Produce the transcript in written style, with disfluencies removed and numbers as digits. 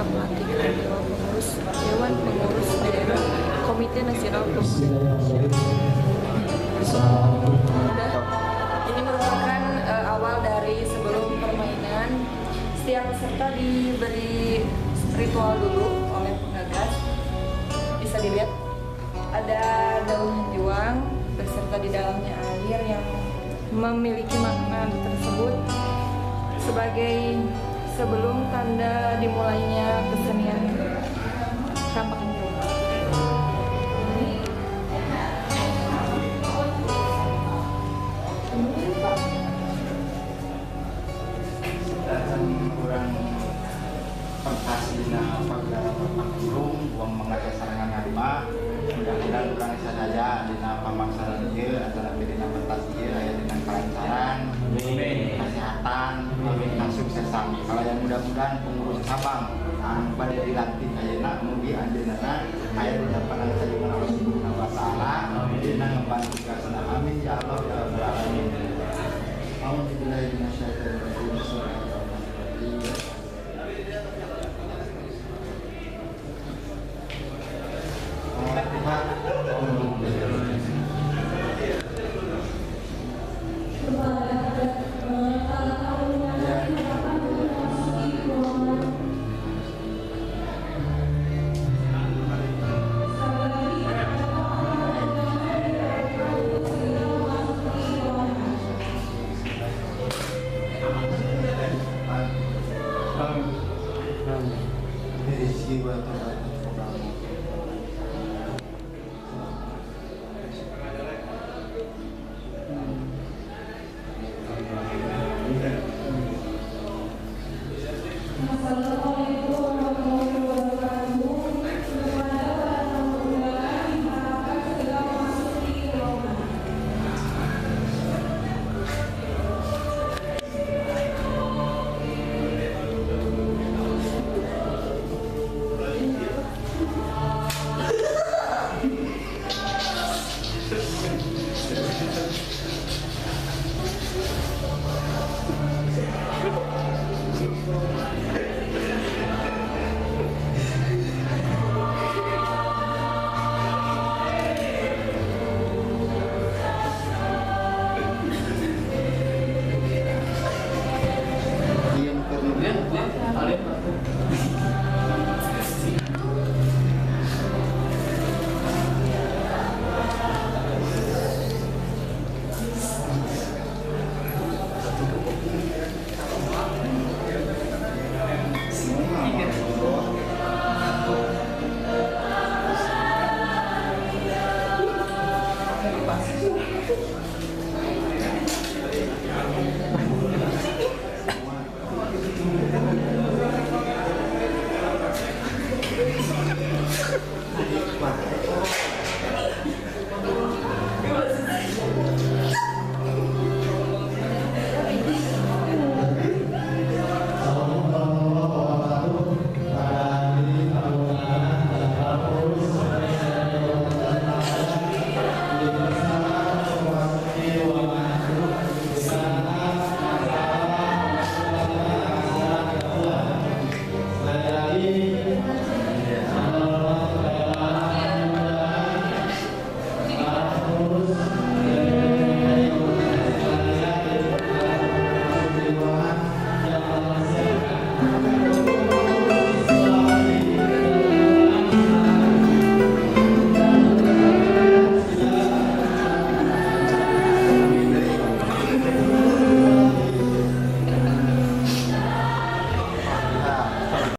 Pelantikan Dewan Pengurus Dewan Pengurus Daerah Komite Nasional Pemuda Indonesia. Udah. Ini merupakan awal dari sebelum permainan. Setiap peserta diberi ritual dulu oleh penggagas. Bisa dilihat ada daun hanjuang beserta di dalamnya air yang memiliki makna tersebut sebagai sebelum tanda dimulainya kesenian rampak hanjuang. Dan kurang pentas dina pagelaran perpak burung uang mengajar sarangan ngarima. Mudah-mudahan urang sadaya dina pamaksaran ieu antara dina pentas ieu aya dina kelancaran, kesehatan, kesuksesan. Kalayan mudah-mudahan pengurus cabang anu bade dilantik ayeuna mugi anjeunna aya dina panangsayangan Allah Subhanahu wa taala dina ngemban tugasna. Amin ya Allah ya Rabbal alamin. A'udzubillahi minasyaitonir rajim. Bismillahirrahmanirrahim. Rezeki buat.